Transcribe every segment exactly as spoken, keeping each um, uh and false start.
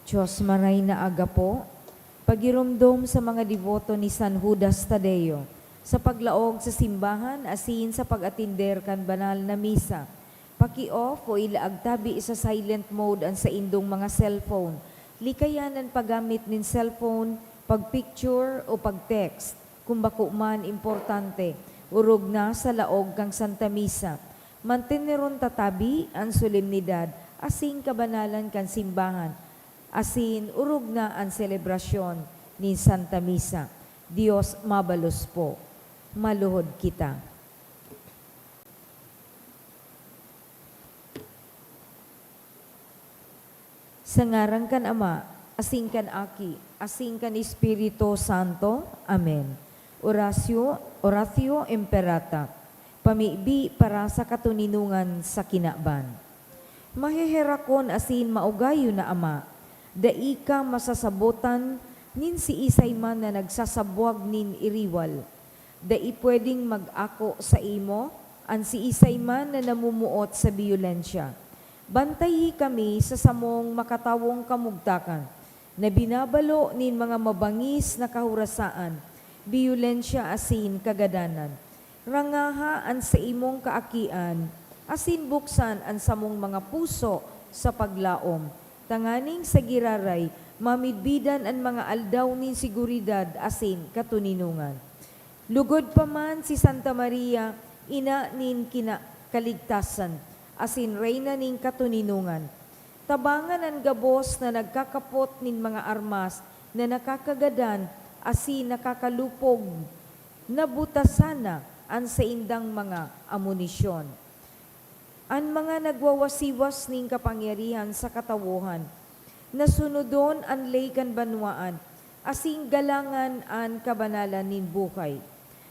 Diyos maray na aga po, pagiromdom sa mga deboto ni San Judas Tadeo sa paglaog sa simbahan asin sa pag-atender kan banal na misa. Paki-off o ilaag tabi sa silent mode an saindong mga cellphone. Likayan an paggamit nin cellphone, pag-picture o pag-text, kung bako man importante, orog na sa laog kan Santa Misa. Manteneron ta tabi an solemnidad asin kabanalan kan simbahan asin orog na an selebrasyon nin Santa Misa. Dios mabalos po. Maluhod kita. Sa ngaran kan Ama, asin kan Aki, asin kan Espiritu Santo. Amen. Oratio, Oratio Imperata. Pamibi para sa katoninongan sa kinaban. Maheherakon asin maugayon na Ama, dai ka masasabotan nin siisay man na nagsasabwag nin iriwal. Dai pwedeng mag-ako saimo an siisay man na namumuot sa biyolensya. Bantayhi kami sa samong makatawong kamugtakan na binabalo nin mga mabangis na kahurasaan, biyolensya asin kagadanan. Rangaha an saimong kaakian asin buksan an samong mga puso sa paglaom, tanganing sa giraray mamidbidan an mga aldaw nin seguridad asin katoninongan. Lugod pa man si Santa Maria, ina nin kina-, kaligtasan, asin reyna nin katoninongan. Tabangan an gabos na nagkakapot nin mga armas na nakakagadan asin nakakalupog, na butasan na an saindang mga amunisyon. An mga nagwawasiwas nin kapangyarihan sa katawohan, na sunodon an ley kan banwaan, asin galangan an kabanalan nin buhay.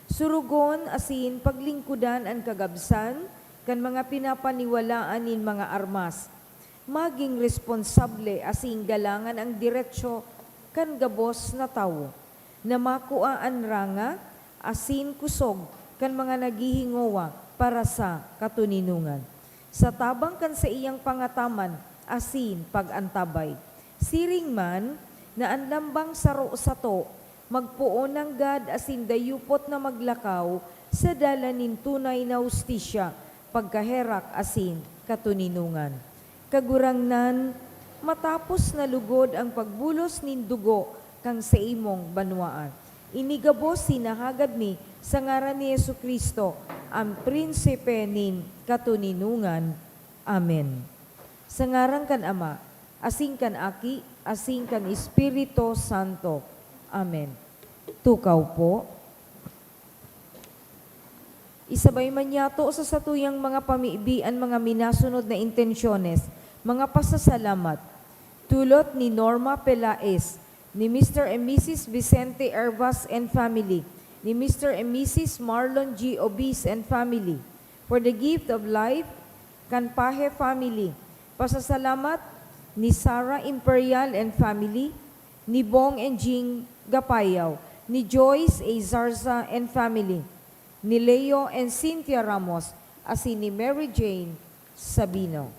Surugon asin paglingkodan an kagabsan kan mga pinapaniwalaan nin mga armas. Magin responsable asin galangan an diretsyo kan gabos na tawo, na makua an ranga asin kusog kan mga naghihingowa para sa katoninongan, sa tabang kan saiyang pangataman asin pag-antabay. Siring man na an lambang saro sato magpoon nanggad asin dayupot na maglakaw sa dalan nin tunay na hustisya, pagkaherak asin katoninongan. Kagurangnan, matapos na lugod ang pagbulos nin dugo kan saimong banwaan, ini gabos hinahagad mi sa ngaran ni Jesu-Cristo, an Prinsipe nin katoninongan. Amen. Sa ngaran kan Ama, asin kan Aki, asin kan Espiritu Santo. Amen. Tukaw po. Isabay man yato sa satuyang mga pamibi an mga minasunod na intensyones, mga pasasalamat. Tulot ni Norma Pelaez, ni Mister and Missus Vicente Hervas and family, ni Mister and Missus Marlon G. Obis and family, for the gift of life, kan Pahe family. Pasasalamat ni Sarah Imperial and family, ni Bong and Jing Gapayaw, ni Joyce A. Zarza and family, ni Leo and Cynthia Ramos, asin ni Mary Jane Sabino.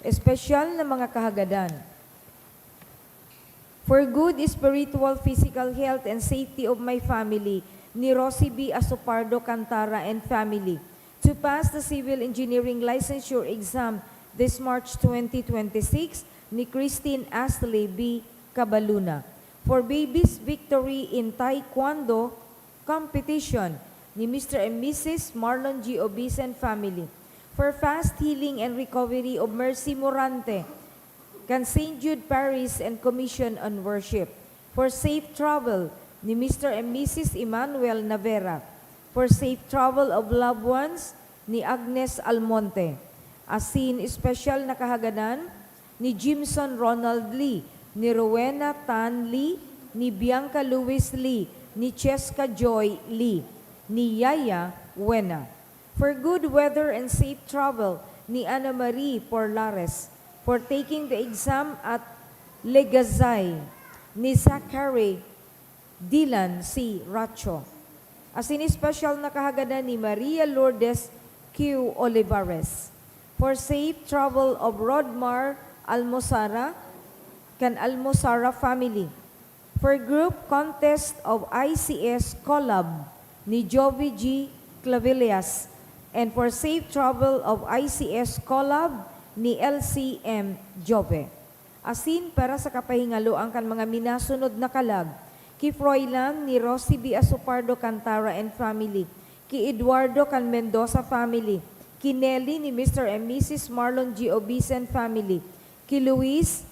Espesyal na mga kahagadan. For good spiritual, physical health and safety of my family, ni Rosie B. Asopardo Cantara and family. To pass the civil engineering licensure exam this March twenty twenty-six, ni Christine Astley B. Cabaluna. For baby's victory in Taekwondo competition, ni Mister and Missus Marlon G. Obis and family. For fast healing and recovery of Mercy Morante, kan Saint Jude Parish and Commission on Worship. For safe travel, ni Mister and Missus Emmanuel Navera. For safe travel of loved ones, ni Agnes Almonte. Asin espesyal na kahagadan, ni Jimson Ronald Lee, ni Rowena Tan Lee, ni Bianca Louis Lee, ni Cheska Joy Lee, ni Yaya Wena. For good weather and safe travel, ni Ana Marie Porlares. For taking the exam at Legazay, ni Zachary Dylan C. Racho. Asin espesyal na kahagadan ni Maria Lourdes Q. Olivares. For safe travel of Rodmar Almozara, kan Almosara family. For group contest of I C S collab ni Jovi G Clavillas and for safe travel of I C S collab ni L C M Jove. Asin para sa kapahingaloan kan mga minasunod na kalag, ki Froilan ni Rosie B Asopardo Cantara and family, ki Eduardo kan Mendoza family, ki Nelly ni Mister and Missus Marlon G Obisen family, ki Luis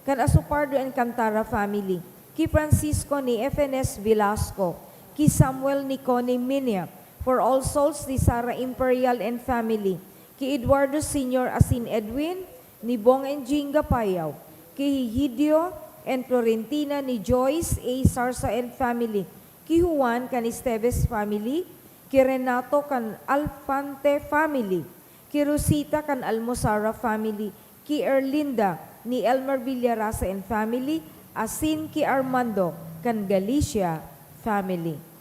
kan Asopardo and Cantara family, ki Francisco ni F N S Velasco, ki Samuel ni Connie Minia, for all souls ni Sarah Imperial and family, ki Eduardo Senior asin Edwin, ni Bong and Jinga Payaw, ki Higidio and Florentina ni Joyce A Sarsa and family, ki Juan kan Esteves family, ki Renato kan Alfante family, ki Rosita kan Almosara family, ki Erlinda ni Elmer Villarasa and family, asin ki Armando kan Galicia family.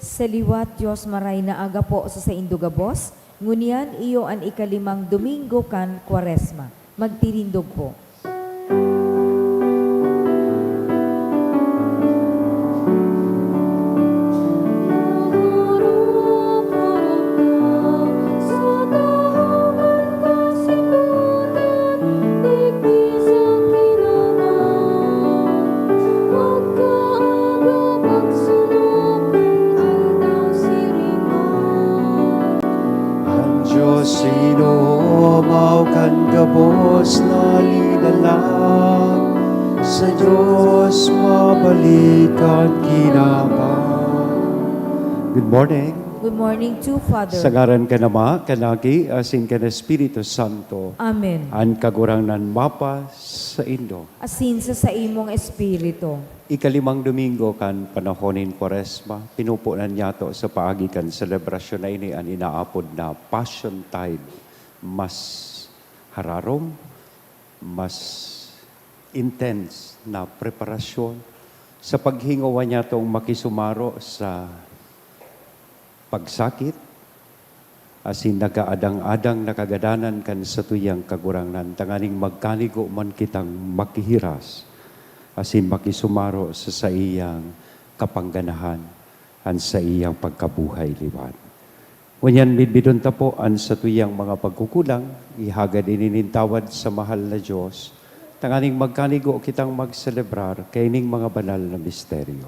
Sa liwat, Dios, maray na aga po sa saindo gabos. Ngunyan, iyo an ikalimang Domingo kan Kwaresma. Magtirindog po. An Dios inom kan gabos na linalang, sa Dios mabalik an kinabang. Good morning. Good morning too, Father. Sa ngaran kan Ama, kan Aki, asin kan Espiritu Santo. Amen. An Kagurangnan mapa saindo. Asin sa saimong espiritu. Ikalimang Domingo kan panahon nin Kwaresma, pinupunan niyato sa paagi kan selebrasyon na ini an inaapod na Passion Tide. Mas hararom, mas intense na preparasyon sa paghingowa niyatong makisumaro sa pagsakit, asin nagaadang-adang na kagadanan kan satuyang Kagurangnan, tanganing magkanigo man kitang makihiras asin makisumaro sa saiyang kapangganahan, an saiyang pagkabuhay liwat. Ngunyan, midbidon ta po an satuyang mga pagkukulang, ihagad ini nin tawad sa mahal na Dios, tanganing magkanigo kitang magselebrar kaining mga banal na misteryo.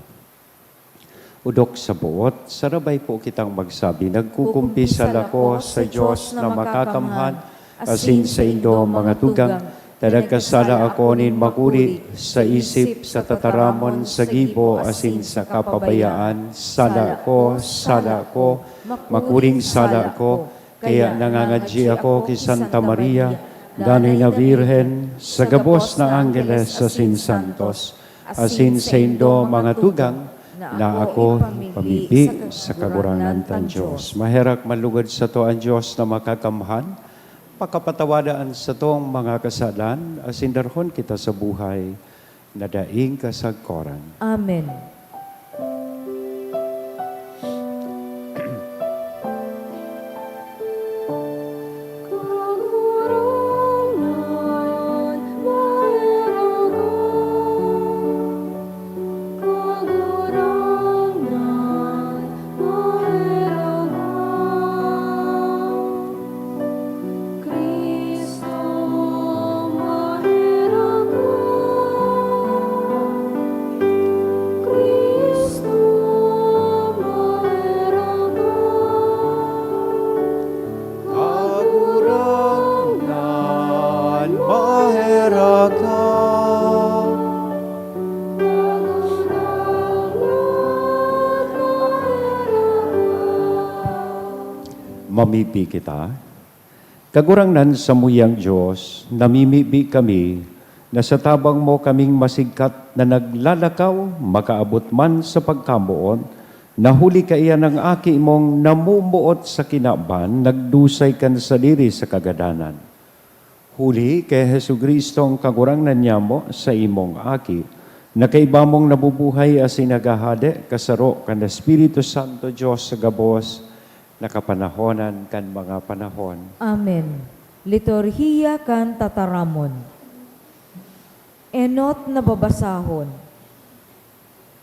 Odok sa boot, sarabay po kitang magsabi, "Nagkukumpisal ako sa Dios na makakamhan, asin saindo, mga tugang, ta nagkasala ako nin makuri, sa isip, sa tataramon, sa gibo, asin sa kapabayaan. Sala ko, sala ko, makuring sala ko." Kaya nangangadyi ako ki Santa Maria, danay na Birhen, sa gabos na anggeles asin santos, asin saindo, mga tugang, na ako ipamibi sa Kagurangnan kan Dios. Maherak manlugod sato an Dios na Makakamhan, pakapatawada an satong mga kasalan, asin darhon kita sa buhay na daing kasagkoran. Amen. Kagurangnan, maherak ka. Mamibi kita. Kagurangnan, samuyang Dios, namimibi kami na sa tabang mo kaming masigkat na naglalakaw, makaabot man sa pagkamoot, na huli kaiyan ang Aki mong namumuot sa kinaban, nagdusay kan sadiri sa kagadanan. Huli ki Jesu-Cristo, ang Kagurangnan nyamo, saimong Aki, na kaiba mong nabubuhay asin naghahade, kasaro kan Espiritu Santo, Dios sa gabos, na kapanahonan kan mga panahon. Amen. Liturhiya kan Tataramon. Enot na babasahon.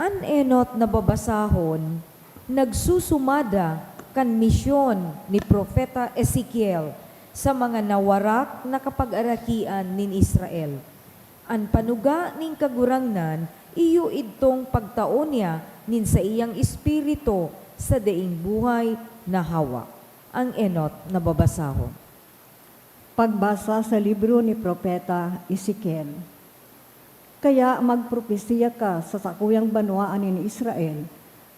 An enot na babasahon nagsusumada kan misyon ni Propeta Ezekiel sa mga nawarak na kapagarakian nin Israel. An panuga nin Kagurangnan iyo idtong pagtao niya nin saiyang Espiritu sa daing buhay na hawak. Ang enot na babasahon. Pagbasa sa libro ni Propeta Ezekiel. Kaya magpropesiya ka sa sakuyang banwaan nin Israel,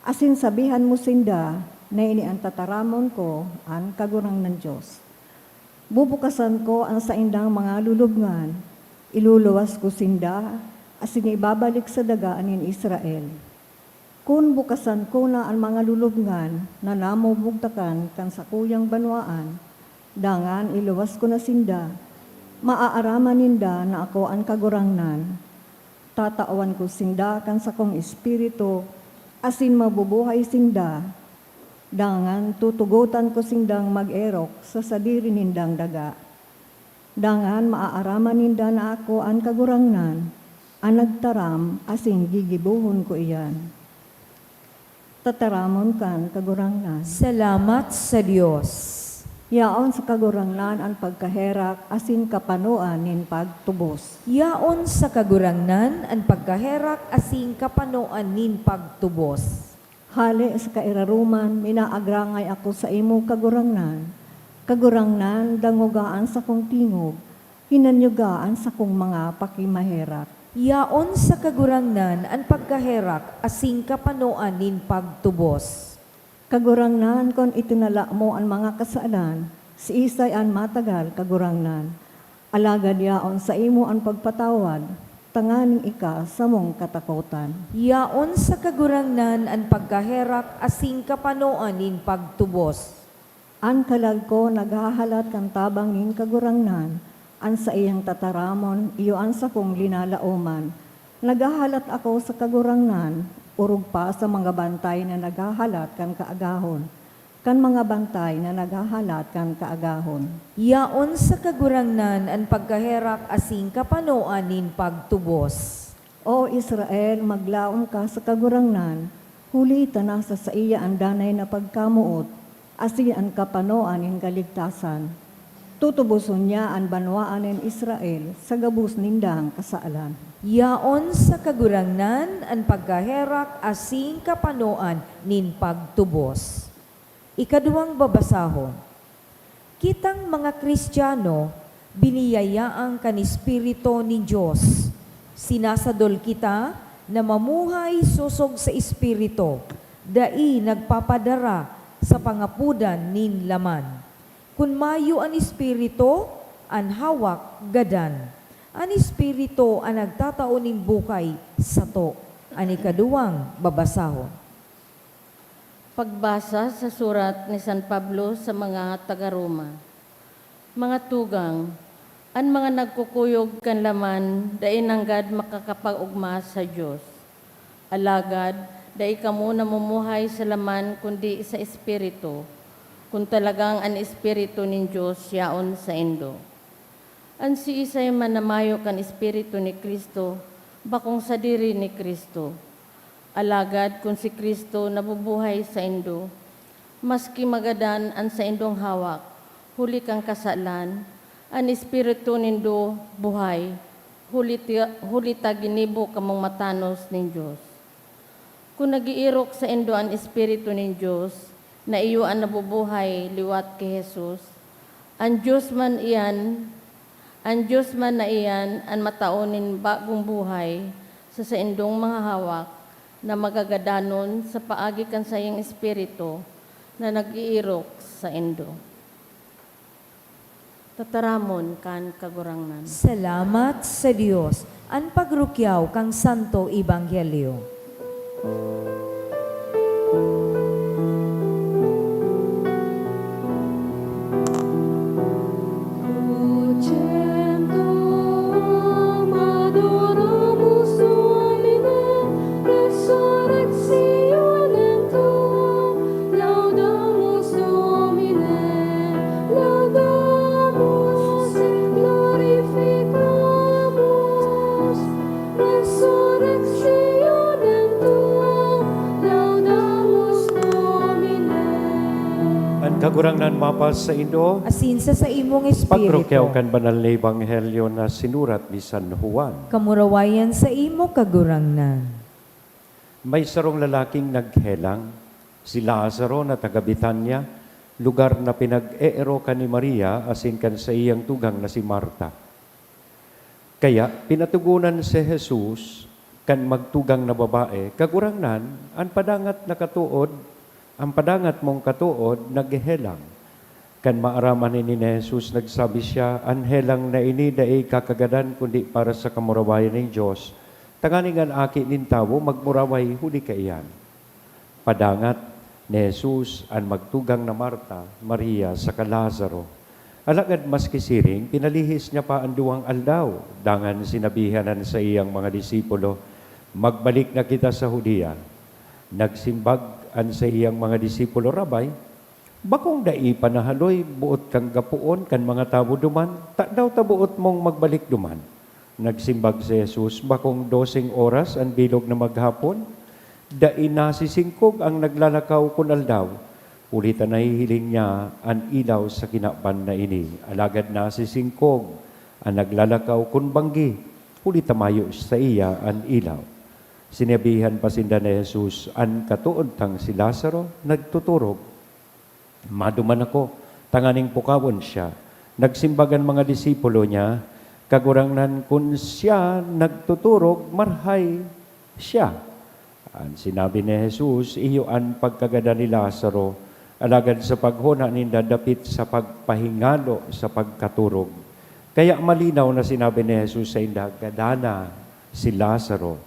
asin sabihan mo sinda na ini an tataramon ko, an Kagurangnan Dios. Bubukasan ko an saindang mga lulubngan, iluluwas ko sinda, asin ibabalik sa daga nin Israel. Kun bukasan ko na an mga lulubngan na namumugtakan kan sakuyang banwaan, dangan iluwas ko na sinda, maaaraman ninda na ako an Kagurangnan. Tatawan ko sinda kan sakong Espiritu, asin mabubuhay sinda, dangan tutugotan ko sindang mag-erok sa sadiri nindang daga. Dangan maaaraman ninda na ako an Kagurangnan, an nagtaram, asin gigibohon ko iyan. Tataramon kan Kagurangnan. Salamat sa Dios. Yaon sa Kagurangnan an pagkaherak asin kapanoan nin pagtubos. Yaon sa Kagurangnan an pagkaherak asin kapanoan nin pagtubos. Hale sa kairaroman, minaagrangay ako saimo, Kagurangnan. Kagurangnan, dangoga an sakong tingog, hinanyuga an sakong mga pakimaherak. Yaon sa Kagurangnan an pagkaherak asin kapanoan nin pagtubos. Kagurangnan, kun itinala mo an mga kasalan, siisay an matagal, Kagurangnan? Alagad yaon saimo an pagpatawad, tanganing ika samong katakotan. Yaon sa Kagurangnan an pagkaherak asin kapanoan nin pagtubos. An kalag ko naghahalat kan tabang nin Kagurangnan, an saiyang tataramon iyo an sakong linalaoman. Naghahalat ako sa Kagurangnan, orog pa sa mga bantay na naghahalat kan kaagahon, kan mga bantay na naghahalat kan kaagahon. Yaon sa Kagurangnan an pagkaherak asin kapanoan nin pagtubos. O Israel, maglaom ka sa Kagurangnan, huli ta nasa saiya an danay na pagkamoot, asin an kapanoan nin kaligtasan. Tutuboson niya an banwaan nin Israel sa gabos nindang kasalan. Yaon sa Kagurangnan an pagkaherak asin kapanoan nin pagtubos. Ikaduwang babasahon. Kitang mga Kristiyano, biniyayaan kan Espiritu nin Dios. Sinasadol kita na mamuhay sosog sa Espiritu, dai nagpapadara sa pangapodan nin laman. Kun mayo an Espiritu, an hawak gadan. An Espiritu an nagtatao nin buhay sato. An ikaduwang babasahon. Pagbasa sa surat ni San Pablo sa mga taga-Roma. Mga tugang, an mga nagkukuyog kan laman dai nanggad makakapag-ogma sa Dios. Alagad, dai kamo namumuhay sa laman kundi sa Espiritu, kun talagang an Espiritu nin Dios yaon saindo. An siisay man na mayo kan Espiritu ni Cristo, bakong sadiri ni Cristo. Alagad kun si Cristo nabubuhay saindo, maski magadan an saindong hawak huli kan kasalan, an espiritu nindo buhay, huli ti-, huli ta ginibo kamong matanos nin Dios. Kun nag-iirok saindo an Espiritu nin Dios, na iyo an nabubuhay liwat ki Jesus, an Dios man iyan, an Dios man na iyan an matao nin bagong buhay sa saindong mga hawak na magagadanon sa paagi kan saiyang Espiritu na nag-iirok saindo. Tataramon kan Kagurangnan. Salamat sa Dios. An pagrukyaw kan Santo Ebanghelyo. An Kagurangnan mapasaindo. Asin sa saimong espiritu. Pagrukyaw kan banal na ebanghelyo na sinurat ni San Juan. Kamurawayan saimo, Kagurangnan. May sarong lalaking naghelang, si Lazaro na taga Betania, lugar na pinag-eerokan ni Maria asin kan saiyang tugang na si Marta. Kaya pinatogonan si Jesus kan magtugang na babae, "Kagurangnan, an padangat na katood, an padangat mong katood naghehelang." Kan maaraman ini ni Jesus, nagsabi siya, "An helang na ini dai kakagadan kundi para sa kamurawayan nin Dios, tanganing an Aki nin Tawo magmuraway huli kaiyan." Padangat ni Jesus an magtugang na Marta, Maria, saka Lazaro. Alagad maski siring, pinalihis niya pa an duwang aldaw. Dangan sinabihan an saiyang mga disipulo, "Magbalik na kita sa Judea." Nagsimbag an saiyang mga disipulo, "Rabay, bakong dai pa nahaloy boot kang gapoon kan mga tawo duman? Tadaw ta boot mong magbalik duman?" Nagsimbag si Jesus, "Bakong doseng oras an bilog na maghapon? Dai nasisingkog an naglalakaw kun aldaw, huli ta nahihiling niya an ilaw sa kinaban na ini. Alagad nasisingkog an naglalakaw kun banggi, huli ta mayo saiya an ilaw." Sinabihan pa sinda ni Jesus, "An katood tang si Lazaro nagtuturog." "Maduman ako tanganing pukawon siya." Nagsimbag an mga disipulo niya, "Kagurangnan, kun siya nagtuturog, marhay siya." An sinabi ni Jesus, iyo an pagkagadan ni Lazaro, alagad sa paghona ninda dapit sa pagpahingalo sa pagkaturog. Kaya malinaw na sinabi ni Jesus sainda, "Gadana si Lazaro."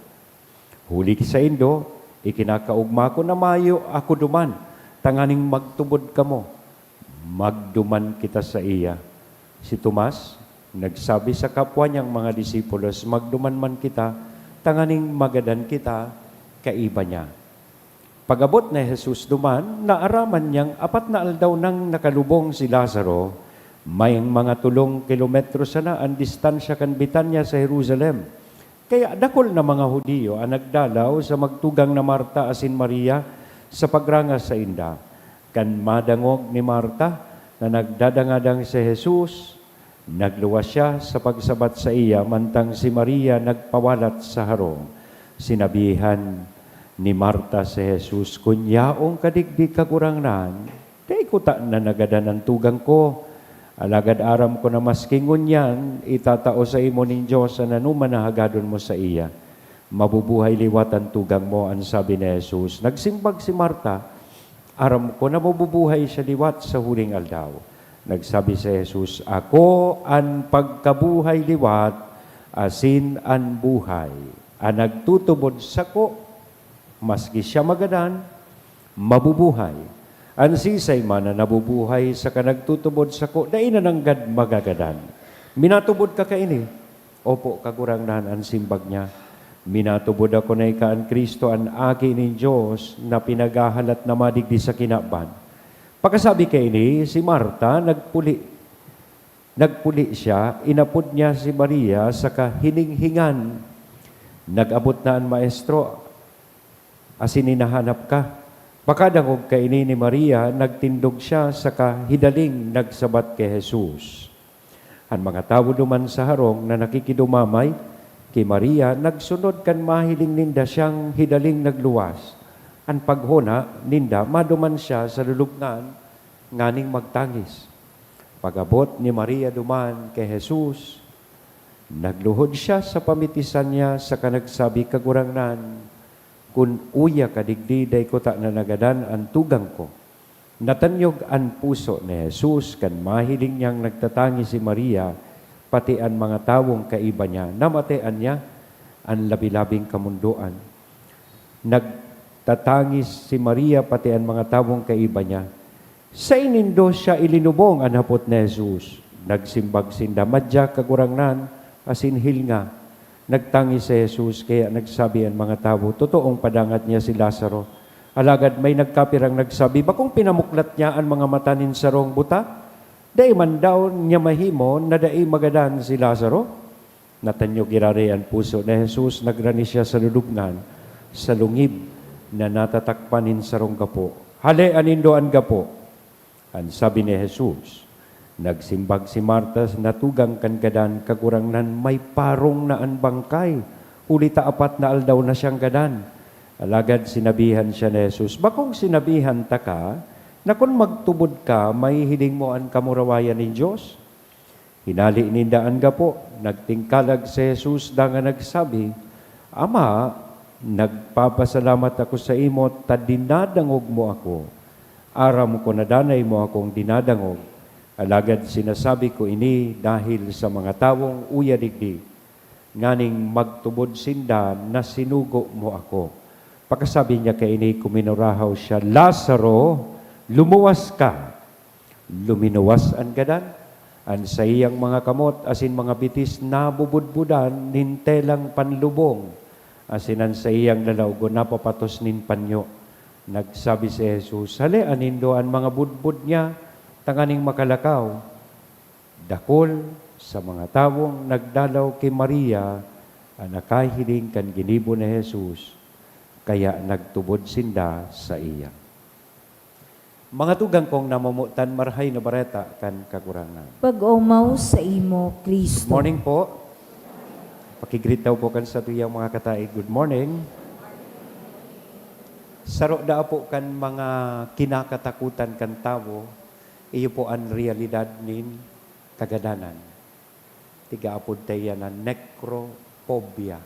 Huli ki saindo, ikinakaogma ko na mayo ako duman, tanganing magtubod kamo. Magduman kita saiya. Si Tomas nagsabi sa kapwa niyang mga disipulos, "Magduman man kita, tanganing magadan kita kaiba niya." Pag-abot ni Jesus duman, naaraman niyang apat na aldaw nang nakalubong si Lazaro, mayang mga tolong kilometro sana an distansya kan Betania sa Jerusalem. Kaya dakul na mga Judio an nagdalaw sa magtugang na Marta asin Maria sa pagranga sainda. Kan madangog ni Marta na nagdadangadang si Jesus, nagluwas siya sa pagsabat saiya, mantang si Maria nagpawalat sa harong. Sinabihan ni Marta si Jesus, "Kun yaon ka digdi, Kagurangnan, dai kutana nagadan an tugang ko. Alagad aram ko na maski ngunyan, itatao saimo nin Dios an anoman na hagadon mo saiya. Mabubuhay liwat an tugang mo," an sabi ni Jesus. Nagsimbag si Marta, "Aram ko na mabubuhay siya liwat sa huling aldaw." Nagsabi si Jesus, "Ako an pagkabuhay liwat asin an buhay. An nagtutubod sako, maski siya magadan, mabubuhay. An siisay man na nabubuhay saka nagtutubod sako, dai na nanggad magagadan. Minatubod ka kaini? Opo, Kagurangnan, an simbag niya. Minatubod ako na ika an Cristo, an Aki nin Dios, na pinaghahalat na madigdi sa kinaban. Pakasabi kaini, si Marta nagpuli. Nagpuli siya, inapod niya si Maria saka hininghingan. Nag-abot na an Maestro, asin hinahanap ka. Pakadangog kaini ni Maria, nagtindog siya saka hidaling nagsabat ki Jesus. An mga tawo duman sa harong na nakikidumamay ki Maria nagsunod kan mahiling ninda siyang hidaling nagluwas. An paghona ninda, maduman siya sa lulubngan nganing magtangis. Pag-abot ni Maria duman ki Jesus, nagluhod siya sa pamitisan niya saka nagsabi, "Kagurangnan, kun uya ka digdi, dai kutana nagadan an tugang ko." Natanyog an puso ni Jesus kan mahiling niyang nagtatangis si Maria, pati an mga tawong kaiba niya. Namatean niya an labi-labing kamondoan. Nagtatangis si Maria, pati an mga tawong kaiba niya. "Saen nindo siya ilinubong?" an hapot ni Jesus. Nagsimbag sinda, "Madya, Kagurangnan, asin hilnga." Nagtangis si Jesus, kaya nagsabi an mga tawo, "Totoong padangat niya si Lazaro." Alagad may nagkapirang nagsabi, "Bakong pinamuklat niya an mga mata nin sarong buta? Dai man daw niya mahimo na dai magadan si Lazaro?" Natanyog giraray an puso ni Jesus, nagrani siya sa lulubngan, sa lungib na natatakpan nin sarong gapo. "Halea nindo an gapo," an sabi ni Jesus. Nagsimbag si Marta na tugang kan gadan, "Kagurangnan, may parong na an bangkay, huli ta apat na aldaw na siyang gadan." Alagad sinabihan siya ni Jesus, "Bakong sinabihan taka na kun magtubod ka, mahihiling mo an kamurawayan nin Dios?" Hinale ninda an gapo. Nagtingkalag si Jesus dangan nagsabi, "Ama, nagpapasalamat ako saimo ta dinadangog mo ako. Aram ko na danay mo akong dinadangog, alagad sinasabi ko ini dahil sa mga tawong uya digdi, nganing magtubod sinda na sinugo mo ako." Pakasabi niya kaini, kuminurahaw siya, "Lazaro, lumuwas ka!" Luminuwas an gadan. An saiyang mga kamot asin mga bitis nabubudbudan nin telang panlubong, asin an saiyang lalawogon napapatos nin panyo. Nagsabi si Jesus, "Halea nindo an mga budbod niya tanganing makalakaw." Dakul sa mga tawong nagdalaw ki Maria an nakahiling kan ginibo ni Jesus, kaya nagtubod sinda saiya. Mga tugang kong namomotan, Marahay na Bareta kan Kagurangnan. Pag-omaw saimo, Cristo. Good morning po. Pakigreet daw po kan satuyang mga kataed, "Good morning." Saro daa po kan mga kinakatakutan kan tawo, iyo po an realidad nin kagadanan. Tigaapod ta iyan na necrophobia.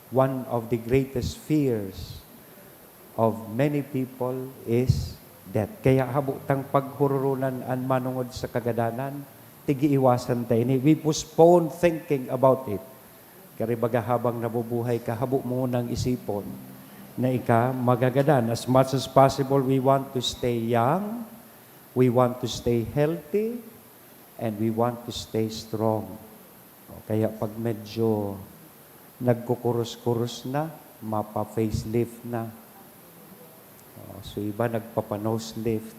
One of the greatest fears of many people is death. Kaya habo tang paghuroronan an manongod sa kagadanan, tig-iiwasan ta ini. We postpone thinking about it. Kaya baga habang nabubuhay ka, habo mo nang isipon na ika magagadan. As much as possible, we want to stay young, we want to stay healthy, and we want to stay strong. O, kaya pag medyo nagkukuros-kuros na, mapa-facelift na. O, so iba nagpapa-nose lift.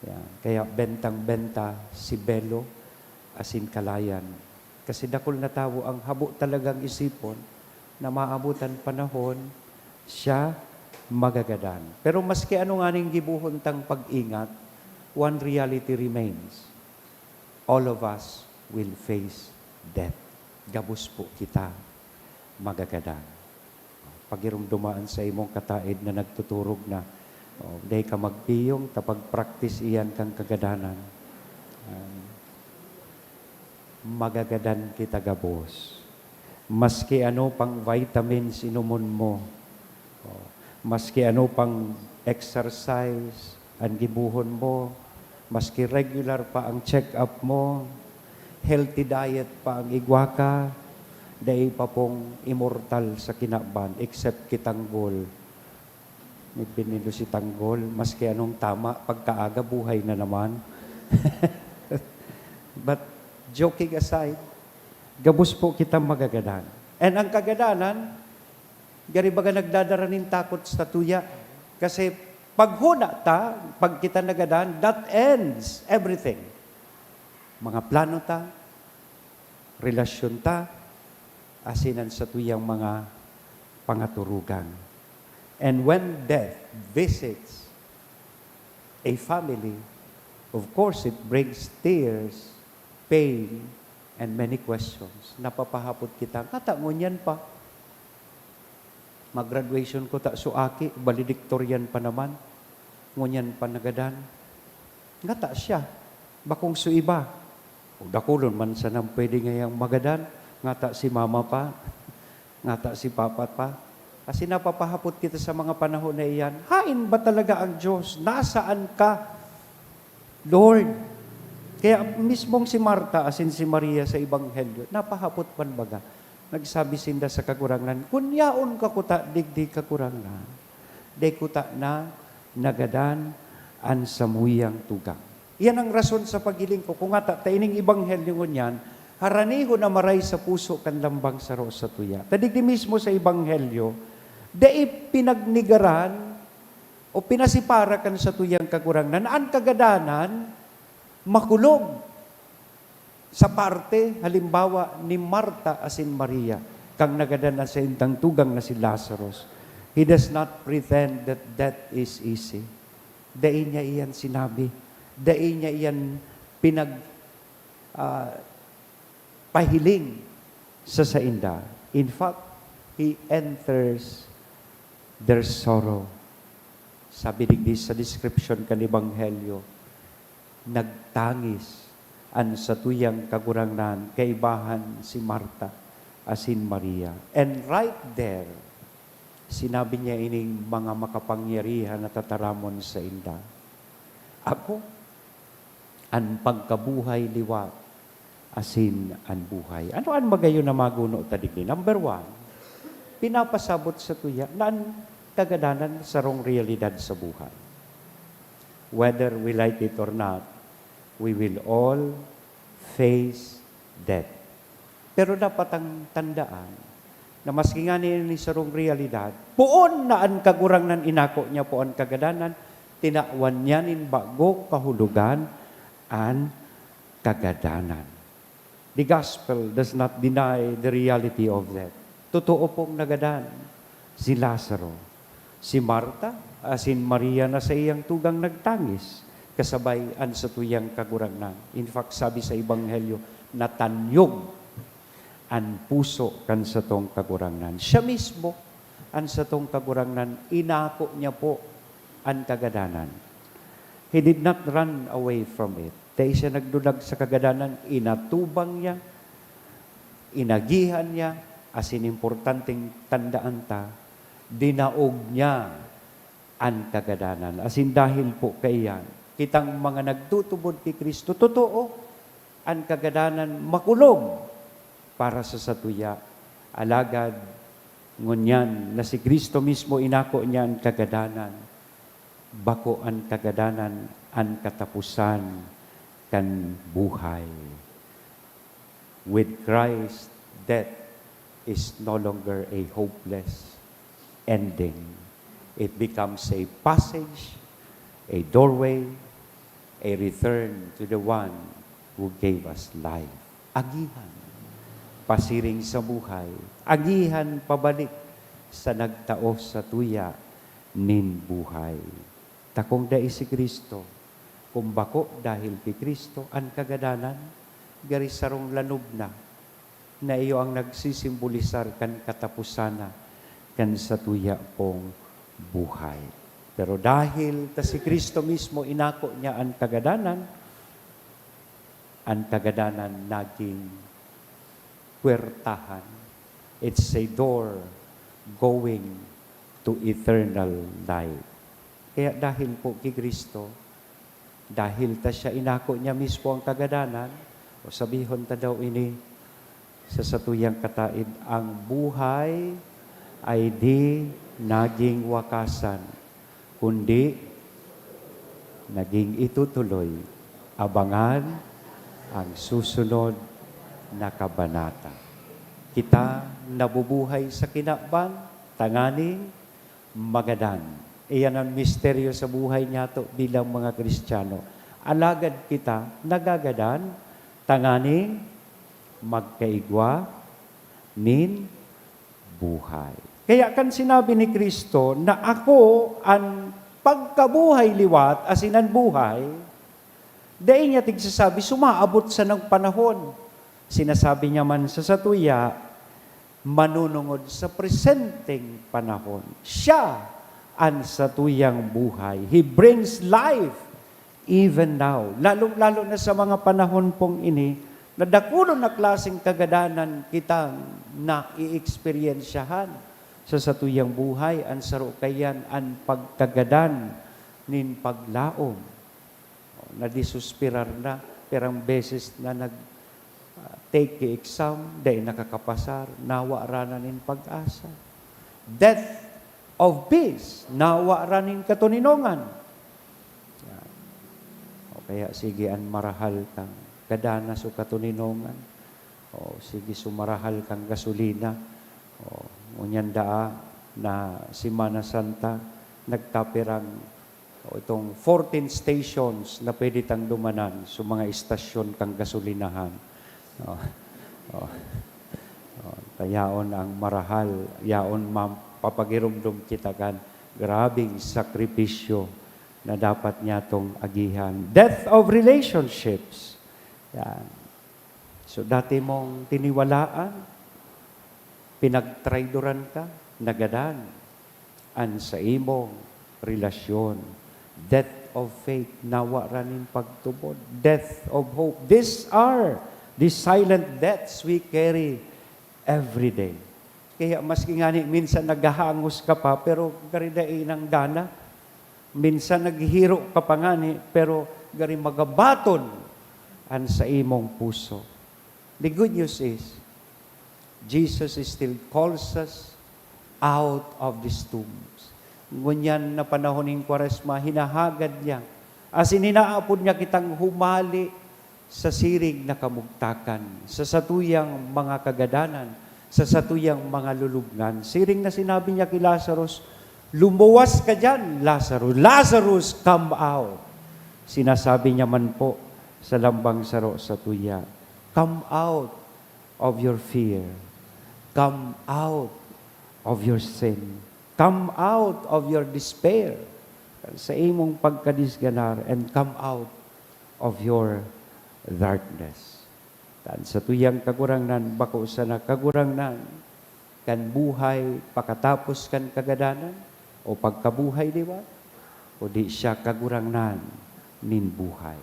Yan. Kaya bentang-benta si Belo asin Kalayan. Kasi dakul na tawo ang habo talagang isipon na maabot an panahon siya magagadan. Pero maski ano nganing gibohon tang pag-ingat, one reality remains. All of us will face death. Gabos po kita magagadan. Pagiromdoma an saimong kataed na nagtuturog na. O, dai ka magpiyong ta pag-practice iyan kan kagadanan. Um, magagadan kita gabos. Maski ano pang vitamins inomon mo, o, maski ano pang exercise an gibohon mo, maski regular pa ang check-up mo, healthy diet pa ang igwa ka, Dai pa pong immortal sa kinaban, except ki Tanggol. May pinilo si Tanggol, maski anong tama, pagkaaga buhay na naman. But joking aside, gabos po kita magagadan. And ang kagadanan, gari baga nagdadara nin takot sa tuya. Kasi paghona ta, pag kita nagadan, that ends everything. Mga plano ta, relasyon ta, asin an satuyang mga pangaturugan. And when death visits a family, of course, it brings tears, pain, and many questions. Napapahapot kita, "Ngata ngunyan pa? Mag-graduation ko ta so aki, valedictorian pa naman. Ngunyan pa nagadan. Ngata siya, bakong so iba. O dakulon man sanang pwede ngayang magadan, ngata si mama pa, ngata si papa pa." Kasi napapahapot kita sa mga panahon na iyan, "Hain ba talaga ang Diyos? Nasaan ka, Lord?" Kaya mismong si Marta asin si Maria sa Ebanghelyo, napahapot man baga. Nagsabi sinda sa Kagurangnan, "Kun yaon ka kuta digdi, Kagurangnan, dai kuta na nagadan an samuyang tugang." Iyan ang rason sa paghiling ko, kung ngata ta ining Ebanghelyo ngunyan, haraniho na maray sa puso kan lambang saro sa tuya. Ta digdi mismo sa Ebanghelyo, dai pinagnigaran o pinasipara kan satuyang Kagurangnan an kagadanan makulog sa parte, halimbawa, ni Marta asin Maria, kan nagadan an saindang tugang na si Lazarus. He does not pretend that death is easy. Dai niya iyan sinabi. Dai niya iyan pinag-, ah, pahiling sa sainda. In fact, he enters their sorrow. Sabi digdi sa description kan Ebanghelyo, "Nagtangis an satuyang Kagurangnan, kaibahan si Marta asin Maria." And right there, sinabi niya ining mga makapangyarihan na tataramon sainda, "Ako an pagkabuhay liwat asin an buhay." Ano an magayon na maguno ta digdi? Number one, pinapasabot sa tuya na an kagadanan sarong realidad sa buhay. Whether we like it or not, we will all face death. Pero dapat tang tandaan na maski ngani ini sarong realidad, poon na an Kagurangnan inako niya po an kagadanan, tinawan niya nin bagong kahulogan an kagadanan. The gospel does not deny the reality of death. Totoo pong nagadan si Lazaro. Si Marta asin Maria na saiyang tugang nagtangis, kasabay an satuyang Kagurangnan. In fact, sabi sa Ebanghelyo, natanyog an puso kan satong Kagurangnan. Siya mismo, an satong Kagurangnan, inako niya po an kagadanan. He did not run away from it. Dai siya nagdulag sa kagadanan, inatubang niya, inagihan niya, asin importanteng tandaan ta, dinaog niya an kagadanan. Asin dahil po kaiyan, kitang mga nagtutubod ki Cristo, totoo, an kagadanan makulog para sa satuya. Alagad ngunyan na si Cristo mismo inako niya an kagadanan, bako an kagadanan an kataposan kan buhay. With Christ, death is no longer a hopeless ending. It becomes a passage, a doorway, a return to the one who gave us life. Agihan pasiring sa buhay, agihan pabalik sa nagtao satuya nin buhay. Ta kung dai si Cristo, kung bako dahil ki Cristo an kagadanan, gari sarong lanob na, na iyo ang nagsisimbolisar kan kataposan na kan satuya pong buhay. Pero dahil ta si Cristo mismo inako niya an kagadanan, an kagadanan naging puwertahan. It's a door going to eternal life. Kaya dahil po ki Cristo, dahil ta siya inako niya mismo an kagadanan, o sabihon ta daw ini, Sa satuyang kataed, ang buhay ay di naging wakasan, kundi naging itutuloy. Abangan ang susunod na kabanata. Kita nabubuhay sa kinaban, tanganing magadan. Iyan ang misteryo sa buhay niyato bilang mga Kristiyano. Alagad kita nagagadan, tanganing magkaigwa nin buhay. Kaya kan sinabi ni Cristo na ako an pagkabuhay liwat, asin an buhay, dai niya tigsasabi, sumaabot sanang panahon. Sinasabi niya man sa satuya, manunungod sa presenteng panahon. Siya an satuyang buhay. He brings life even now. Lalong-lalo na sa mga panahon pong ini, na dakul na klaseng kagadanan kitang naieksperiensyahan sa satuyang buhay. An saro kaiyan, an pagkagadan nin paglaom. O, nadisuspirar na, pirang beses na nag, ah, take ki exam, dai nakakapasar, nawara na nin pag-asa. Death of peace, nawara nin katoninongan. Yan. O kaya, sige, an marahal kang gadanas o katoninongan. O sige, sumarahal kang gasolina. O, ngunyan daa na Semana Santa, nagtapirang, o, itong fourteen stations na pwede tang dumanan sa mga istasyon kang gasolinahan. O, o, o, ta yaon ang marahal, yaon mapapagiromdom kita kan grabeng sakripisyo na dapat niyatong agihan. Death of relationships. Yan. So, dati mong tiniwalaan, pinagtraydoran ka, nagadan an saimong relasyon. Death of faith, nawara nin pagtubod. Death of hope. These are the silent deaths we carry every day. Kaya maski ngani minsan naghahangos ka pa, pero gari dai nang gana. Minsan naghihiro ka pa ngani, pero gari magabaton an saimong puso. The good news is, Jesus still calls us out of these tombs. Ngunyan na panahon nin Kwaresma, hinahagad niya, asin hinaapod niya kitang humali sa siring na kamugtakan, sa satuyang mga kagadanan, sa satuyang mga lulubngan. Siring na sinabi niya ki Lazarus, "Lumuwas ka diyan, Lazarus! Lazarus, come out!" Sinasabi niya man po sa lambang saro satuya, "Come out of your fear. Come out of your sin. Come out of your despair." Kan saimong pagkadisganar, and come out of your darkness. Kan satuyang Kagurangnan, bako sana Kagurangnan kan buhay pakatapos kan kagadanan o pagkabuhay liwat, kundi siya Kagurangnan nin buhay.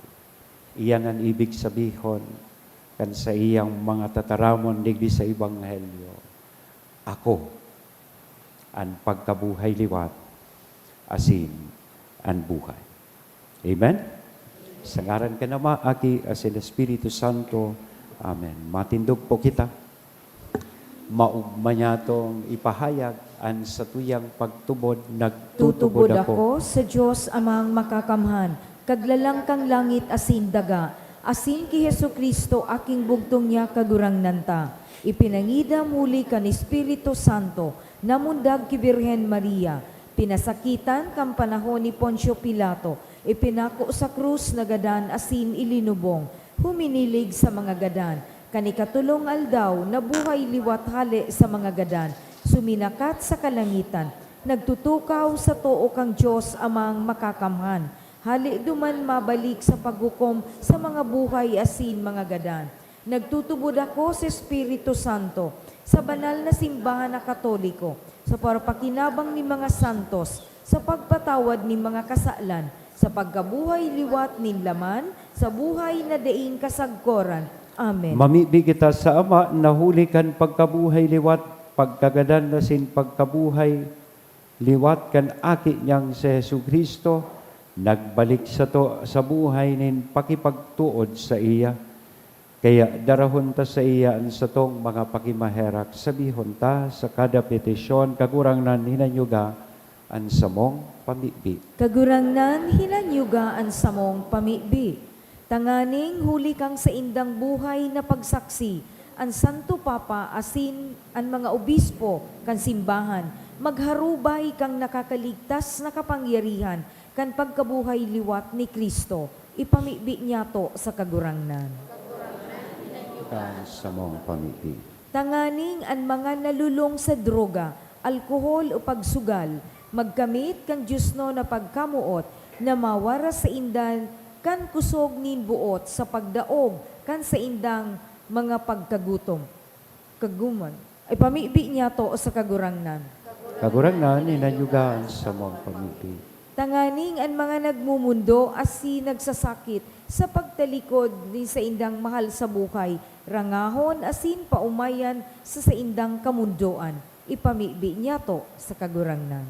Iyan an ibig sabihon kan saiyang mga tataramon digdi sa Ebanghelyo, "Ako an pagkabuhay liwat asin an buhay." Amen? Sa ngaran kan Ama, Aki, asin Espiritu Santo. Amen. Matindog po kita. Maogma niyatong ipahayag an satuyang pagtubod. Nagtutubod Tutubod ako. ako sa Dios Amang Makakamhan, Kaglalang kan langit asin daga, asin ki Jesu-Cristo, Aking bugtong niya, Kagurangnan ta. Ipinangidam huli kan Espiritu Santo, namundag ki Birhen Maria, pinasakitan kan panahon ni Poncio Pilato, ipinako sa krus, nagadan asin ilinubong, huminilig sa mga gadan. Kan ikatolong aldaw, nabuhay liwat hale sa mga gadan, suminakat sa kalangitan, nagtutukaw sa too kan Dios Amang Makakamhan. Hale duman mabalik sa paghukom sa mga buhay asin mga gadan. Nagtutubod ako sa Espiritu Santo, sa banal na simbahan na Katoliko, sa parapakinabang nin mga santos, sa pagpatawad nin mga kasalan, sa pagkabuhay liwat nin laman, sa buhay na daing kasagkoran. Amen. Mamibi kita sa Ama na huli kan pagkabuhay liwat, pagkagadan asin pagkabuhay liwat kan Aki niyang si Jesu-Cristo, nagbalik sato sa buhay nin pakipagtuod saiya. Kaya darahon ta saiya an satong mga pakimaherak, sabihon ta sa kada petisyon, "Kagurangnan, hinanyuga an samong pamibi." Kagurangnan, hinanyuga an samong pamibi. Tanganing huli kan saindang buhay na pagsaksi, an Santo Papa asin an mga obispo kan simbahan magharubay kan nakakaligtas na kapangyarihan kan pagkabuhay liwat ni Cristo, ipamibi niyato sa Kagurangnan. Kan samong pamibi. Tanganing an mga nalulong sa droga, alkohol o pagsugal, magkamit kan diosnon na pagkamoot na mawaras sainda kan kusog nin boot sa pagdaog kan saindang mga pagkagutom. Kagumon, ipamibi niyato sa Kagurangnan. Kagurangnan, hinanyuga an samong pamibi. Tanganing an mga nagmumundo asin nagsasakit sa pagtalikod nin saindang mahal sa buhay, rangahon asin paomayan sa saindang kamundoan, ipamibi niyato sa Kagurangnan.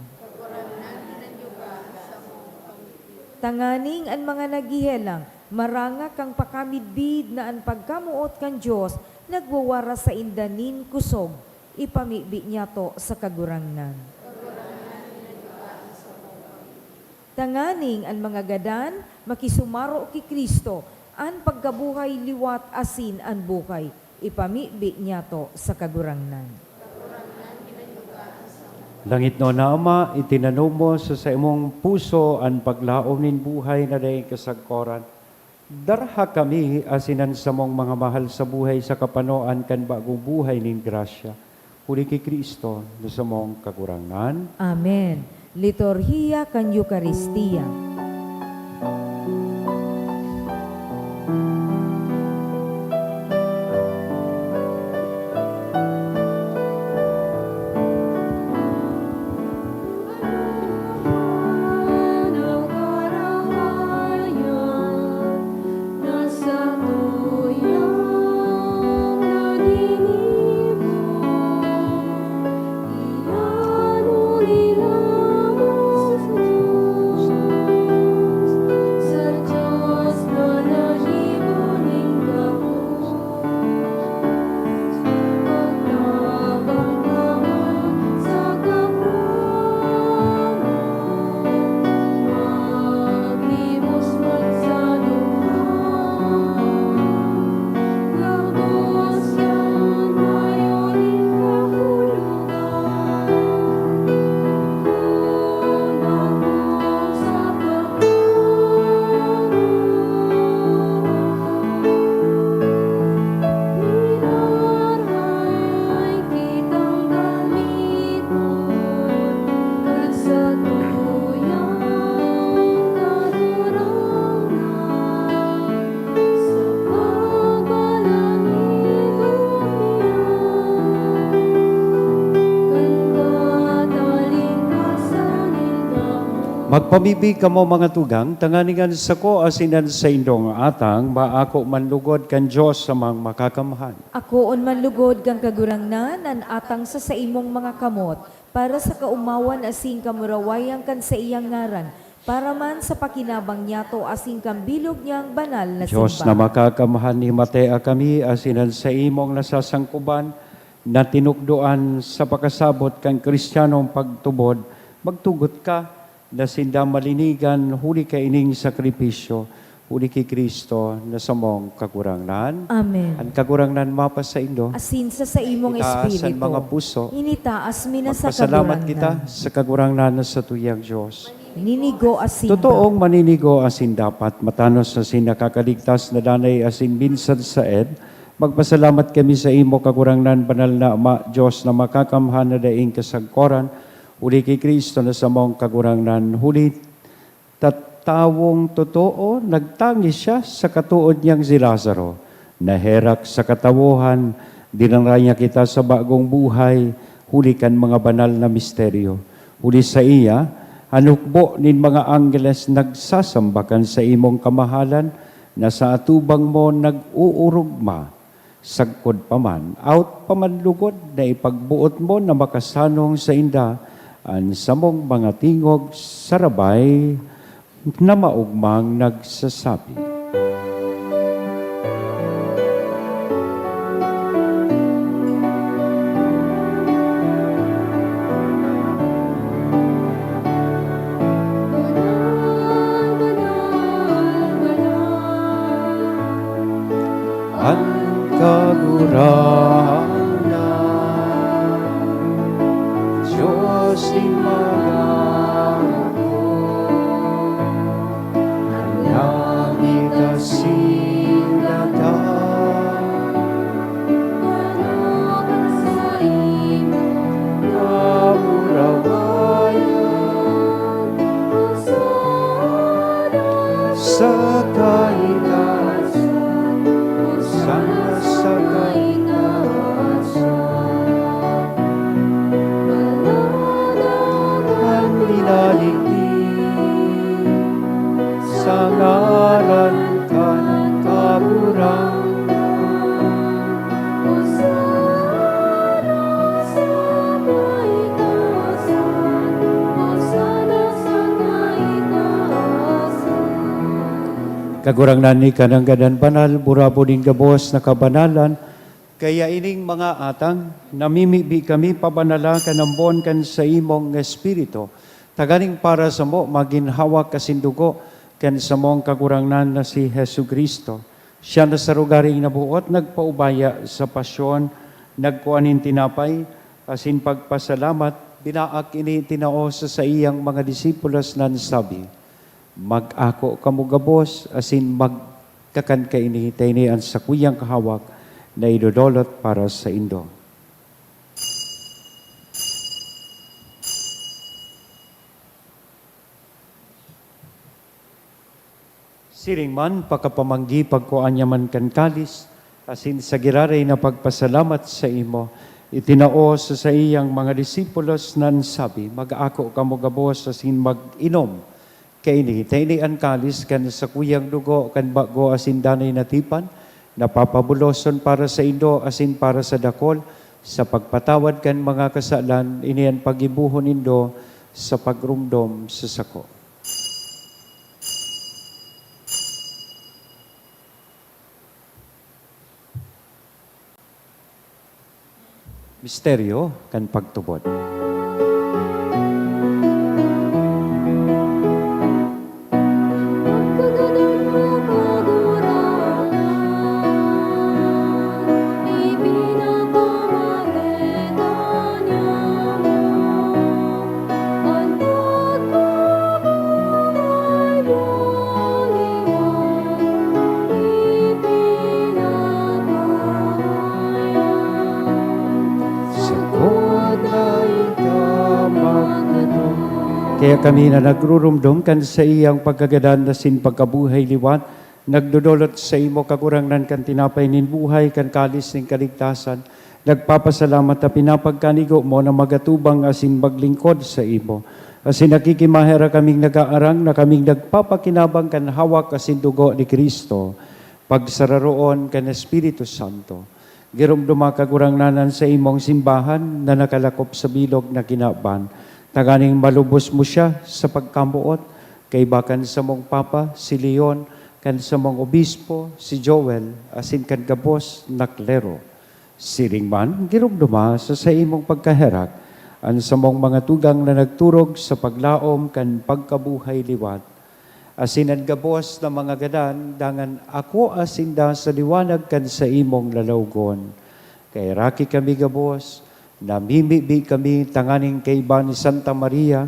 Tanganing an mga naghehelang, maranga kan pakamidbid na an pagkamoot kan Dios nagwawaras sainda nin kusog, ipamibi niyato sa Kagurangnan. Tanganing an mga gadan makisumaro ki Cristo, an pagkabuhay liwat asin an buhay, ipamibi niyato sa Kagurangnan. Langitnon na Ama, itinanom mo sa saimong puso an paglaom nin buhay na daing kasagkoran. Darha kami asin an samong mga mahal sa buhay sa kapanoan kan bagong buhay nin grasya, huli ki Cristo na samong Kagurangnan. Amen. Liturhiya kan Eukaristia. Magpamibi kamo, mga tugang, tanganing an sako asin an saindong atang maako man lugod kan Dios Amang Makakamhan. Akoon man lugod kan Kagurangnan an atang sa saimong mga kamot, para sa kaomawan asin kamurawayan kan saiyang ngaran, para man sa pakinabang niyato asin kan bilog niyang banal na Dios simbahan. Na Makakamhan, himatea kami asin an saimong nasasangkoban na tinukdoan sa pakasabot kan Cristianong pagtubod, magtugot ka na sinda malinigan huli kaining sakripisyo, huli ki Cristo na samong Kagurangnan. Amen. An Kagurangnan mapasaindo. Asin sa saimong Itaas an espiritu. Mga puso. Initaas mi na sa Magpasalamat Kagurangnan. Kita sa Kagurangnan na satuyang Dios. Ninigo asin Totoong maninigo asin dapat, matanos asin nakakaligtas na danay asin minsan saed, magpasalamat kami sa imo, Kagurangnan, banal na Ama, Dios na makakamhan na daing kasagkoran, huli ki Cristo na samong Kagurangnan, huli ta tawong totoo, nagtangis siya sa katood niyang si Lazaro. Naherak sa katawohan, dinara niya kita sa bagong buhay, huli kan mga banal na misteryo. Huli saiya, an hukbo nin mga anggeles nagsasamba kan saimong kamahalan, na sa atubang mo nag-oorogma. Sagkod pa man, awot pa man lugod na ipagboot mo na makasanong sainda an samong mga tingog sa rabay na maogmang nagsasabi. Sing mga hukbo, an langit asin daga, manaka sa imong kamurawayan. Hosana sa kaitaasan, Hosana sa kaitaasan. Marahay an minaligdi sa ngaran kan Kagurangnan. Hosana sa kaitaasan, Hosana sa kaitaasan. Kagurangnan, ika nanggad an banal, burabod nin gabos na kabanalan, kaya ining mga atang, namimibi kami pabanala kan ambon kan saimong Espiritu, tanganing para samo magin hawak asin dugo kan samong Kagurangnan na si Jesu-Cristo. Siya na sa rogaring naboot nagpaubaya sa pasyon, nagkua nin tinapay, asin pagpasalamat, binaak ini, tinao sa saiyang mga disipulos na nagsabi, "Mag-ako kamo gabos asin magkakan kaini, ta ini an sakuyang kahawak na idodolot para saindo." Siring man, pakapamanggi, pagkua niya man kan kalis, asin sa giraray na pagpasalamat saimo, itinao sa saiyang mga disipulos na nagsabi, "Mag-ako kamo gabos asin mag-inom kaini, ta ini an kalis kan sakuyang dugo kan bago asin danay na tipan, na papabuloson para saindo asin para sa dakol, sa pagpatawad kan mga kasalan. Ini an paggibohon nindo sa pagromdom sa sako." Misteryo kan pagtubod. Kaya kami na nagrurumdom kan saiyang pagkagadan asin pagkabuhay liwat, nagdodolot saimo, Kagurangnan, kan tinapay nin buhay, kan kalis nin kaligtasan, nagpapasalamat ta pinapagkanigo mo na magatubang asin maglingkod saimo. Asin nakikimaherak kaming nagaarang na kaming nagpapakinabang kan hawak asin dugo ni Cristo, pagsararoon kan Espiritu Santo. Giromdoma, Kagurangnan, an saimong simbahan na nakalakop sa bilog na kinaban, tanganing malubos mo siya sa pagkamoot, kaiba kan samong Papa, si Leon, kan samong Obispo, si Joel, asin kan gabos na klero. Siring man, giromdoma sa saimong pagkaherak an samong mga tugang na nagturog sa paglaom kan pagkabuhay liwat, asin an gabos na mga gadan, dangan akoa sinda sa liwanag kan saimong lalawgon. Kaheraki kami gabos, namimibi kami tanganing kaiba ni Santa Maria,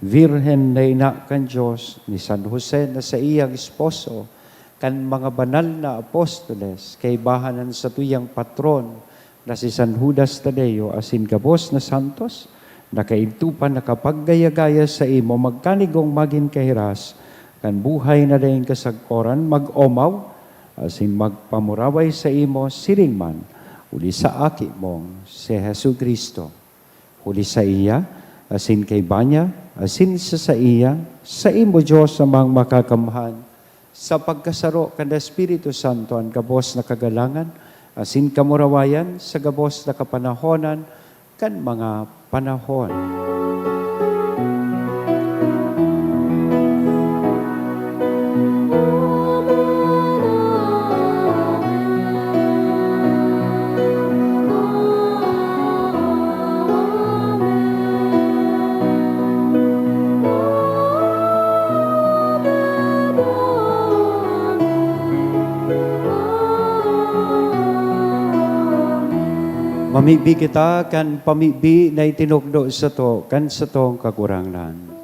Birhen na ina kan Dios, ni San Jose na saiyang esposo, kan mga banal na apostoles, kaibahan an satuyang patron na si San Judas Tadeo, asin gabos na santos, na kaidto pa nakapaggaya-gaya saimo, magkanigong magin kahiras kan buhay na daing kasagkoran, mag-omaw asin magpamuraway saimo siring man, huli sa Aki mong si Jesu-Cristo. Huli saiya, asin kaiba niya, asin sa saiya, saimo, Dios Amang Makakamhan, sa pagkasaro kan Espiritu Santo, an gabos na kagalangan asin kamurawayan sa gabos na kapanahonan kan mga panahon. Mibi kita kan pamibi na itinukdo sato kan satong Kagurangnan.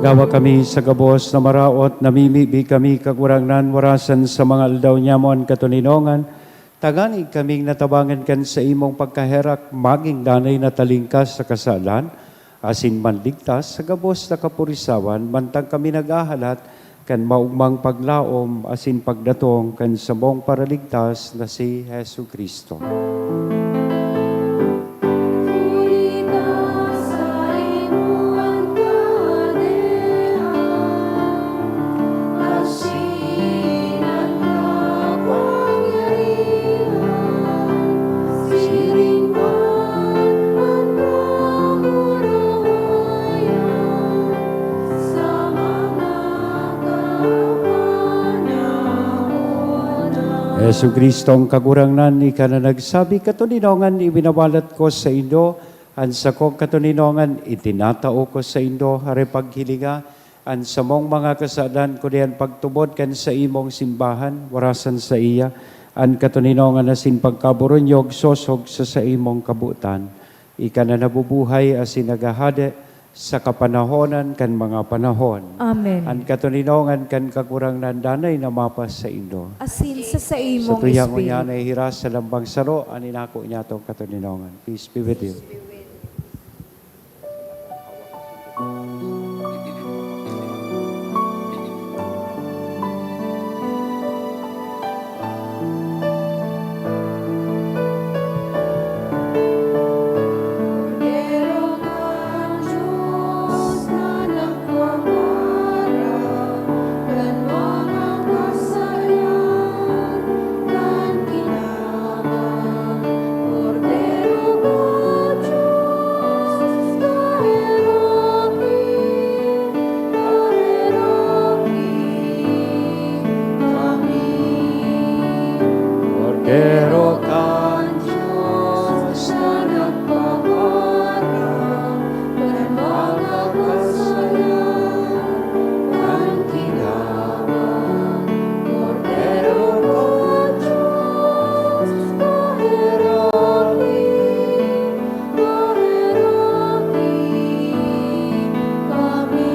Magawa kami sa gabos na maraot, namimibi kami, Kagurangnan, warasan sa mga aldaw niamo an katoninongan, tanganing kaming natabangan kan saimong pagkaherak, magin danay na talingkas sa kasalan, asin manligtas sa gabos na kapurisawan, mantang kami naghahalat kan maogmang paglaom asin pagdatong kan samong Paraligtas na si Jesu-Cristo. Jesu-Cristong Kagurangnan, ika na nagsabi, "Katoninongan iwinawalat ko saindo, an sakong katoninongan itinatao ko saindo." Hare paghilinga an samong mga kasalan, kundi an pagtubod kan saimong simbahan, warasan saiya an katoninongan asin pagkaburunyog sosog sa saimong kabotan. Ika na nabubuhay asin naghahade sa kapanahonan kan mga panahon. Amen. An katoninongan kan Kagurangnan danay na mapasaindo. Asin sa saimong Sa tuya espiritu. Ngunyan nahihiras sa lambang saro an inako niyatong katoninongan. Peace be with you. Kordero kan Dios na nagpapaharap kan mga kasalan kan kinaban. Kordero kan Dios, paherak kami.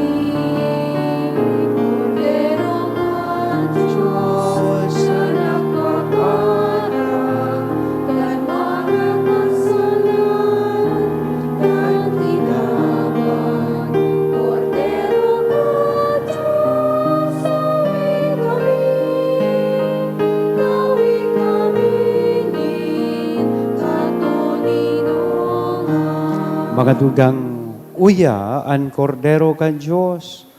Mga tugang, uya an Kordero kan Dios.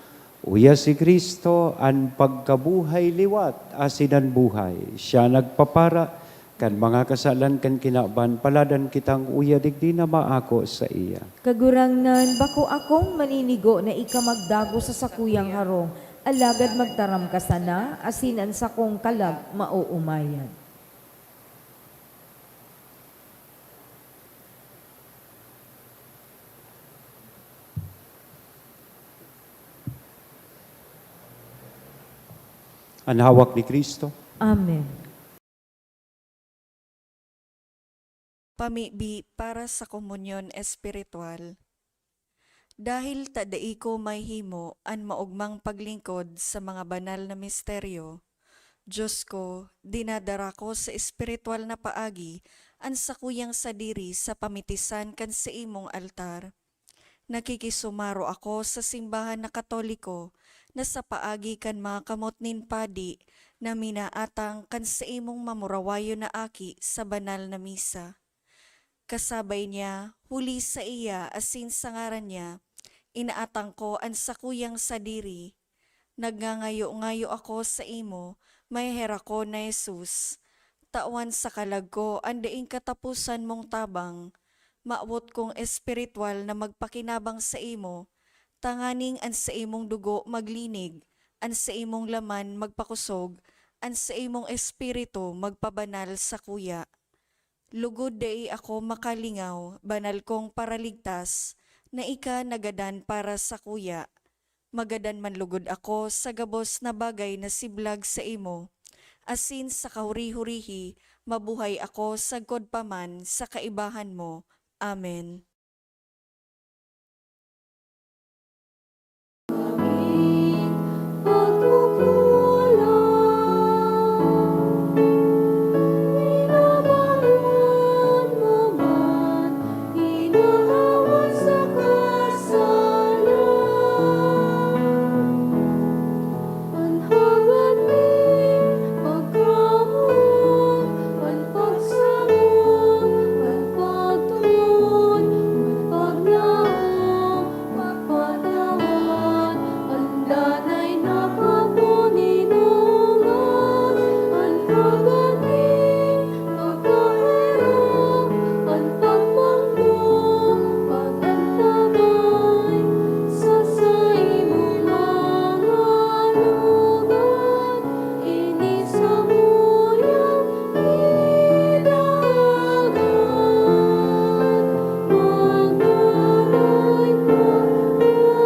Uya si Cristo, an pagkabuhay liwat asin an buhay. Siya nagpapara kan mga kasalan kan kinaban. Paladan kitang uya digdi na maako saiya. Kagurangnan, bako akong maninigo na ika magdago sa sakuyang harong, alagad magtaram ka sana, asin an sakong kalag maoomayan. An hawak ni Cristo. Amen. Pamibi para sa komunyon espiritual. Dahil ta dai ko mahimo an maogmang paglingkod sa mga banal na misteryo, Dios ko, dinadara ko sa espiritual na paagi an sakuyang sadiri sa pamitisan kan saimong altar. Nakikisumaro ako sa simbahan na Katoliko na sa paagi kan mga kamot nin padi na minaatang kan saimong mamurawayon na aki sa banal na misa. Kasabay niya, huli saiya asin sa ngaran niya, inaatang ko an sakuyang sadiri. Nagngangayo-ngayo ako saimo, maheherakon na Jesus, tawan sa kalag ko an daing kataposan mong tabang. Mawot kong espiritual na magpakinabang saimo, tanganing an saimong dugo maglinig, an saimong laman magpakosog, an saimong espiritu magpabanal sakuya. Lugod dai ako makalingaw, banal kong Paraligtas, na ika nagadan para sakuya. Magadan man lugod ako sa gabos na bagay na siblag saimo, asin sa kahuri-hurihi mabuhay ako sagkod pa man sa kaibahan mo. Amen. An hagad mi, pagkamoot, an pagsabot, an pagtubod, an paglaom, pagpatawad, an danay na kapon-inuman, an hagad mi, pagkaherak, an pagmangko, pag-antabay, sa saimong mga lugod, ini samuyang idaagad, magdalay pa, mahurakan.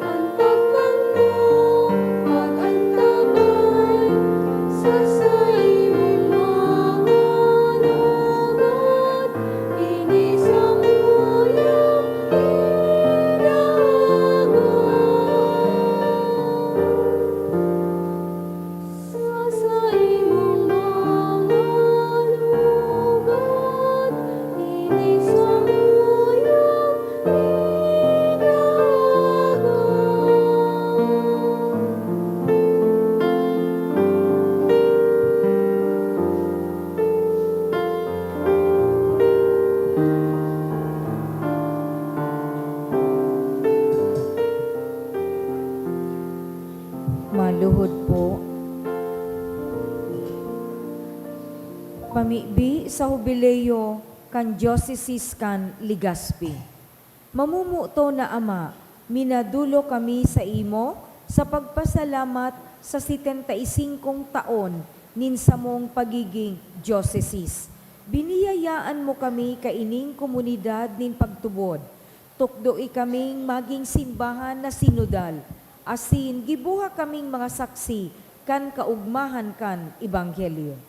An pagmangko, pag-antabay, sa saimong mga lugod, ini samuyang idaagad, sa saimong mga lugod, ini samuyang idaagad. Maluhod po. Pamibi sa Hubileo kan Diocese kan Legazpi. Mamumuto na Ama, minadolok kami saimo sa pagpasalamat sa setenta y singkong taon nin samong pagiging diocese. Biniyayaan mo kami kaining komunidad nin pagtubod. Tukdoe kaming magin simbahan na sinodal, asin gibuha kaming mga saksi kan kaogmahan kan ebanghelyo.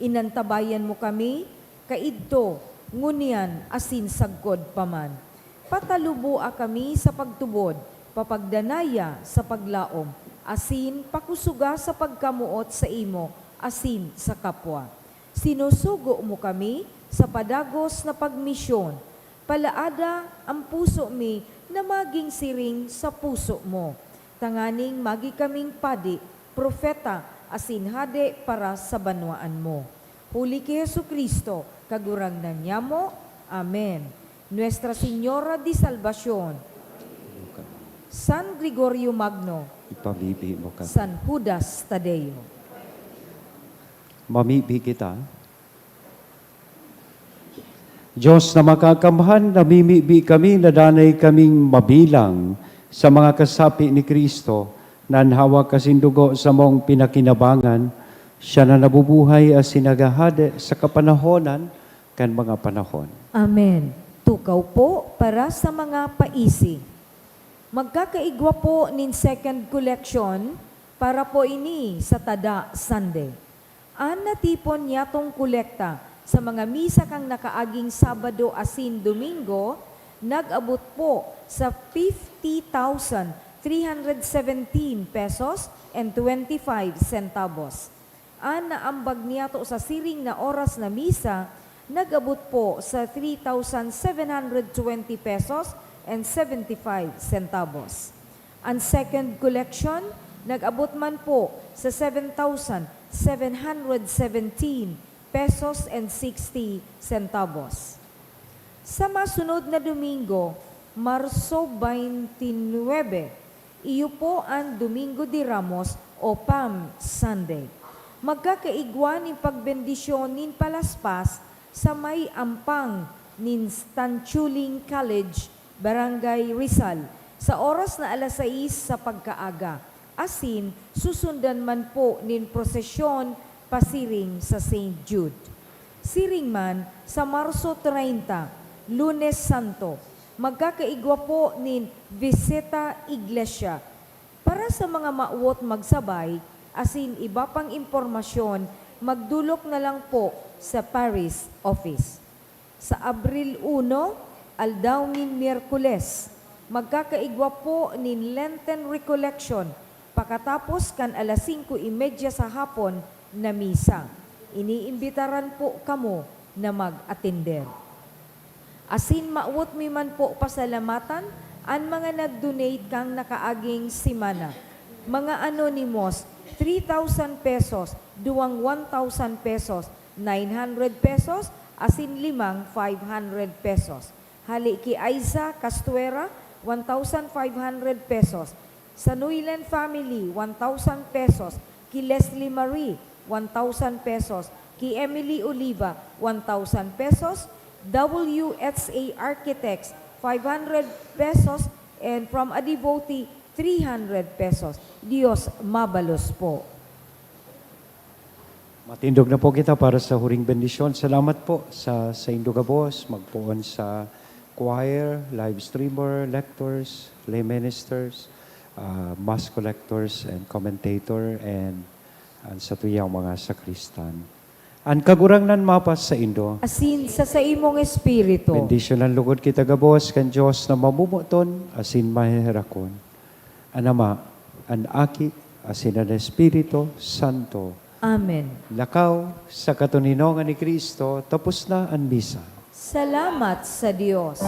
Inantabayan mo kami kaidto ngunyan asin sagkod pa man. Pataluboa kami sa pagtubod, papagdanaya sa paglaom, asin pakusoga sa pagkamoot saimo asin sa kapwa. Sinusugo mo kami sa padagos na pagmisyon. Palaada an puso mi na magin siring sa puso mo, tanganing magi kaming padi, propeta, asin hade para sa banwaan mo. Huli ki Jesu-Cristo, Kagurangnan nyamo. Amen. Nuestra Señora de Salvacion, San Gregorio Magno, Ipamibi mo kami. San Judas Tadeo. Mamibi kita. Diyos na makakamhan, namimibi kami na danay kaming mabilang sa mga kasapi ni Cristo na an hawak asin dugo samong pinakinabangan, siya na nabubuhay asin naghahade sa kapanahonan kan mga panahon. Amen. Tukaw po para sa mga paisi. Magkakaigwa po nin second collection para po ini sa Tada Sunday. An natipon niyatong kolekta sa mga misa kan nakaaging Sabado asin Domingo nag-abot po sa fifty thousand three hundred seventeen pesos and twenty-five centavos. An naambag niyato sa siring na oras na misa nag-abot po sa three thousand seven hundred twenty pesos and seventy-five centavos. An second collection nag-abot man po sa seven thousand seven hundred seventeen pesos and sixty centavos. Sa masunod na Domingo, Marso twenty-nine, iyo po an Domingo de Ramos o Palm Sunday. Magkakaigwa nin pagbendisyon nin palaspas sa may ampang nin Stanchuling College, Barangay Rizal, sa oras na alas sais sa pagkaaga, asin susundan man po nin prosesyon pasiring sa Saint Jude. Siring man, sa Marso treinta, Lunes Santo, magkakaigwa po nin Visita Iglesia. Para sa mga mawot magsabay, asin iba pang impormasyon, magdolok na lang po sa Parish Office. Sa Abril uno, aldaw nin Miyerkules, magkakaigwa po nin Lenten Recollection pakatapos kan alas singko y media sa hapon na misa. Iniimbitaran po kamo na mag-atender. Asin mawot mi man po pasalamatan an mga nag-donate kan nakaaging semana. Mga anonymous, three thousand pesos, duwang one thousand pesos, nine hundred pesos, asin limang five hundred pesos. Hale ki Aiza Castuera, one thousand five hundred pesos. Sa Noylan family, one thousand pesos. Ki Leslie Marie, one thousand pesos. Ki Emily Oliva, one thousand pesos. W H A Architects, five hundred pesos. And from a devotee, three hundred pesos. Dios mabalos po. Matindog na po kita para sa huring bendisyon. Salamat po sa saindo gabos, magpoon sa choir, live streamer, lectors, lay ministers, ah, mass collectors, and commentator, and an satuyang mga sakristan. An Kagurangnan mapasaindo. Asin sa saimong espiritu. Bendisyonan logod kita gabos kan Dios na mamomoton asin maheherakon. An Ama, an Aki, asin an Espiritu Santo. Amen. Lakaw, sa katoninongan ni Cristo, tapos na an misa. Salamat sa Dios.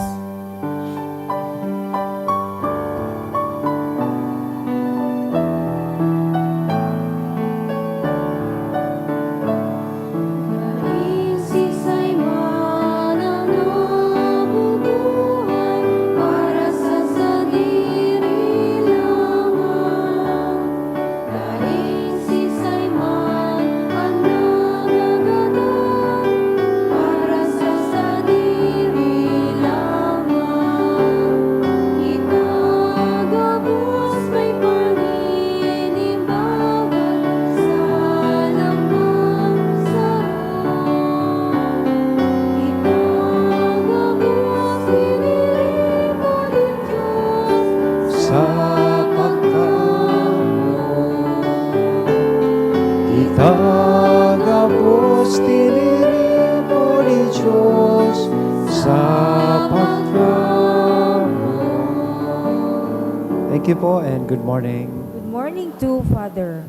Dai siisay man an nabubuhay para sa sadiri lamang. Dai siisay man an nagagadan para sa sadiri lamang. Kita gabos may paninimbaba sa lamang saro. Kita gabos giniribo nin Dios sa pagkamoot. Kita gabos giniribo nin Dios sa pagkaban. Thank you po and good morning. Good morning to Father.